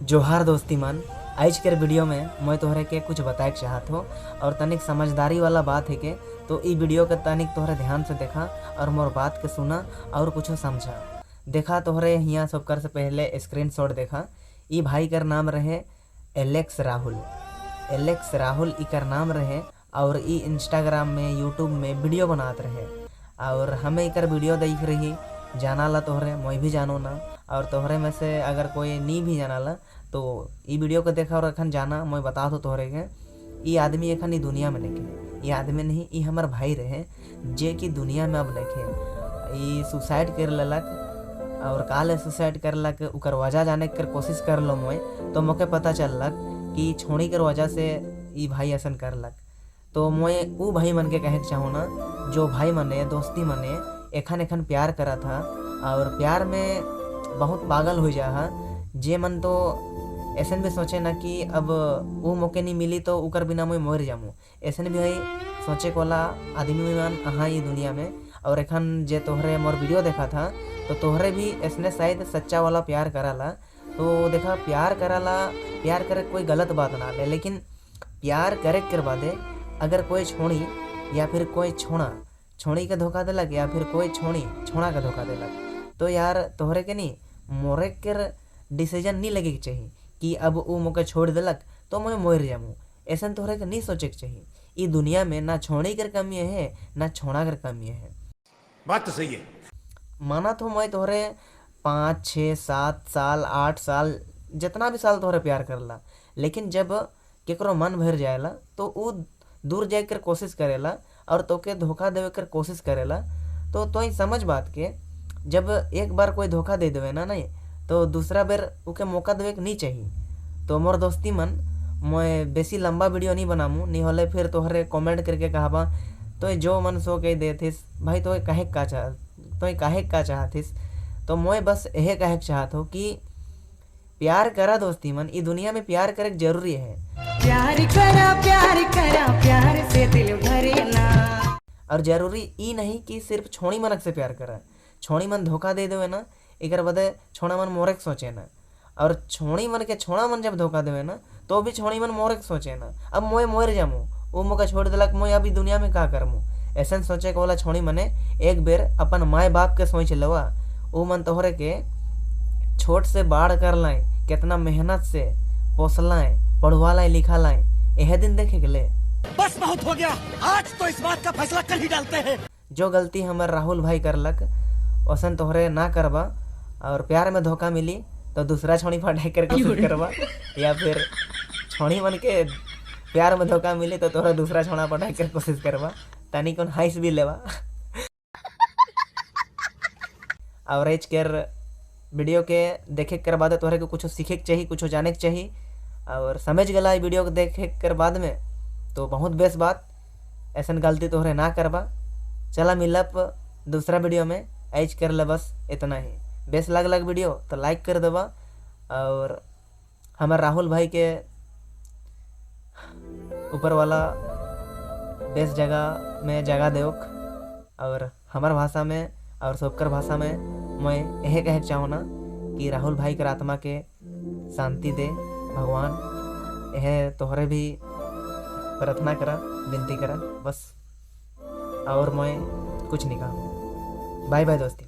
जोहार दोस्ती मन, आज के वीडियो में मैं तोहरे के कुछ बताए के चाहत हो और तनिक समझदारी वाला बात है के तो ई वीडियो के तनिक तोहरे ध्यान से देखा और मोर बात के सुना और कुछ समझा। देखा तोहरे हियाँ सबकर से पहले स्क्रीनशॉट देखा। ई भाई कर नाम रहे एलेक्स राहुल। एलेक्स राहुल इकर नाम रहे और ई इंस्टाग्राम में यूट्यूब में वीडियो बनात रहे और हमें इकर वीडियो देख रही जाना ला तोहरे, मैं भी जानो ना। और तोहरे में से अगर कोई नहीं भी जाना ला तो ई वीडियो को देखा और अखन जाना, मैं बता दो तोहरे के ई आदमी एखन ई दुनिया में नहीं, ई आदमी नहीं, ई हमार भाई रहे जे कि दुनिया में अब नहीं। ई सुसाइड कर लेलक और काले सुसाइड करलक उकर वजह जाने के कोशिश कर लो मोय तो मोके पता चललक कि छोड़ी कर वजह से ई भाई ऐसा करलक। तो मोय ऊ भाई मन के कहे चाहो ना, जो भाई मने दोस्ती मने एखन एखन प्यार करा था और प्यार में बहुत पागल हो जा जे मन तो ऐसा भी सोचे ना कि अब वो मौके नहीं मिली तो उकर बिना मुई मर जामू, ऐसा भी है सोचे वाला आदमी मन अहाँ ये दुनिया में। और एखन जे तोहरे मोर वीडियो देखा था तो तोहरे भी ऐसने शायद सच्चा वाला प्यार कराला। तो देखा प्यार कराला, प्यार करे कोई गलत बात ना ले, लेकिन प्यार करे के बादे अगर कोई छोड़ी या फिर कोई छोड़ा छोड़ी के धोखा दिलक या फिर कोई छोड़ी छोड़ा के धोखा दिलक तो यार तोहरे के नहीं मोरे के डिसीजन नहीं लगे के चाहिए कि अब वो मोके छोड़ दिलक तो मैं मर जामू, ऐसा तोहरे के नहीं सोचे के चाहिए। ई दुनिया में ना छोड़ी कर कमी है ना छोड़ा कर कमी है। बात तो सही है। माना तो मैं तोहरे 5 6 7 साल 8 साल जितना भी साल तोहरे प्यार करला, लेकिन जब केकरो मन भर जाएला तो वो दूर जाए कर कोशिश करेला और तोके धोखा देवे कर कोशिश करेला। तो तोई समझ बात के जब एक बार कोई धोखा दे देवे ना नहीं तो दूसरा बेर उके मौका देवे के नहीं चाहिए। तो मोर दोस्ती मन मैं बेसी लंबा वीडियो नहीं बनामू, नहीं होले फिर तोहरे कमेंट करके कहबा तो जो मन सो के देथिस भाई तो काहे का चाह तो काहे का चाहथिस। तो मैं बस यह कहे चाहत हो कि प्यार करा दोस्ती मन, ई दुनिया में प्यार करे जरूरी है। प्यार करा प्यार करा प्यार से दिल भरेला। और जरूरी ई नहीं कि सिर्फ छोड़ी मनक से प्यार करा, छोड़ी मन धोखा दे देवे ना एकर बदे छोड़ा मन मोरे के सोचे ना, और छोड़ी मन के छोड़ा मन जब धोखा देवे ना तो भी छोड़ी मन मोरे के सोचे ना, अब मोए मोर जामू वो मोका छोड़ दिलक मोए अभी दुनिया में का करमू, ऐसा सोचे के वाला छोड़ी मने एक बेर अपन माए बाप के सोच लवा। वो मन तोहरे के छोट से बाढ़ कर लाए, कितना मेहनत से पोसलाए पढ़वा लाए लिखा लाए, यह दिन देखे के ले। बस बहुत हो गया, आज तो इस बात का फैसला कर ही डालते हैं। जो गलती हमार राहुल भाई करलक वसन तोहरे ना करबा और प्यार में धोखा मिली तो दूसरा छोड़ी फटाई कर कोशिश करबा या फिर छोड़ी मन के प्यार में धोखा मिली तो तोहरा दूसरा छोड़ा पटाई कर कोशिश करबा, तनी कौन हाइस भी लेवा। और एच केर वीडियो के देखे कर बाद तोहरे को कुछ सीखे के चाहिए, कुछ जाने के चाहिए और समझ गला वीडियो को देखे कर बाद में तो बहुत बेस बात, ऐसा गलती तोहरे ना करबा। चला मिलप दूसरा वीडियो में, ऐज कर ले बस इतना ही। बेस लग लग वीडियो तो लाइक कर देबा और हमारे राहुल भाई के ऊपर वाला बेस जगह में जगह देओक और हमार भाषा में और सबकर भाषा में मैं यह कहे चाहूँ ना कि राहुल भाई के आत्मा के शांति दे भगवान, यह तोहरे भी प्रार्थना करा विनती करा बस, और मैं कुछ नहीं कहूँ। बाय बाय दोस्ती।